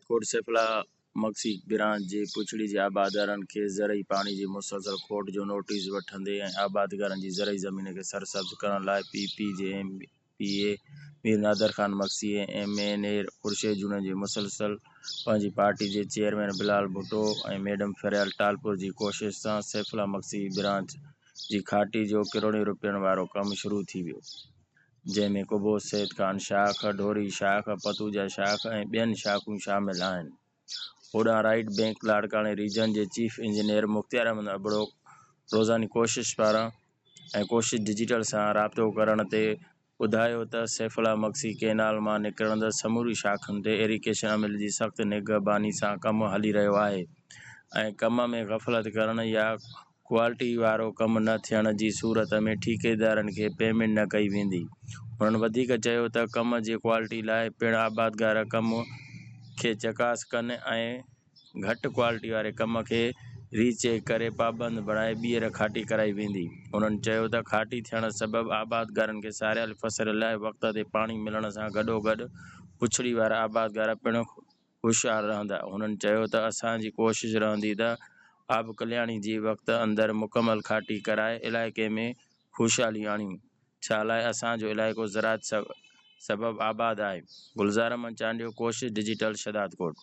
ڪوٽ سيف الله Magsi branch جي پڇڙي جي آبادگارن کي زرعي پاڻي جي مسلسل کوٽ جو نوٽيس وٺندي ۽ آبادگارن جي زرعي زمين کي سرسبز ڪرڻ لاء پ پ جي M P A Mir Nadir Khan Magsi ۽ M N A Khurshid Junejo جي مسلسل پنهنجي پارٽي جي چيئرمين بلال ڀٽو ۽ ميڊم فريال ٽالپر جي ڪوشش سان سيف الله مگسي برانچ جي کاٽي جو ڪروڙين روپين وارو ڪم شروع ٿي ويو. جنهن ۾ قبو سيد خان شاخ، ڍوري شاخ، پتوجا شاخ ۽ ٻين شاخون شامل آهن. هوڏانهن رائيٽ بئنڪ لاڙڪاڻي ريجن جي چيف انجنيئر مختيار احمد ابڙو روزاني ڪوشش پاران ۽ ڪوشش ڊجيٽل سان رابطو ڪرڻ تي ٻڌايو ته سيف الله مگسي ڪئنال مان نڪرندڙ سموري شاخن تي ايريگيشن عملي جي سخت نگهباني سان ڪم هلي رهيو آهي ۽ ڪم ۾ غفلت ڪرڻ يا ڪوالٽي وارو ڪم نه ٿيڻ جي صورت ۾ ٺيڪيدارن کي پيمينٽ نه ڪئي ويندي. هنن وڌيڪ چيو ته ڪم جي ڪوالٽي لاء پڻ آبادگار ڪم کي چڪاس ڪن ۽ گهٽ ڪوالٽي واري ڪم کي ري چيڪ ڪري پابند بڻائي ٻيهر کاٽي ڪرائي ويندي. هنن چيو ته کاٽي ٿيڻ سبب آبادگارن کي ساريل فصل لاء وقت تي پاڻي ملڻ سان گڏوگڏ پڇڙي وارا آبادگار پڻ هوشيار رهندا. هنن چيو ته اسان جي ڪوشش رهندي ته آبڪلياڻي جي وقت اندر مڪمل کاٽي ڪرائي علائقي ۾ خوشحالي آڻيون ڇا لاء اسان جو علائقو زراعت سبب آباد آهي. گلزار احمد چانڊيو، ڪوشش ڊجيٽل، شهدادڪوٽ.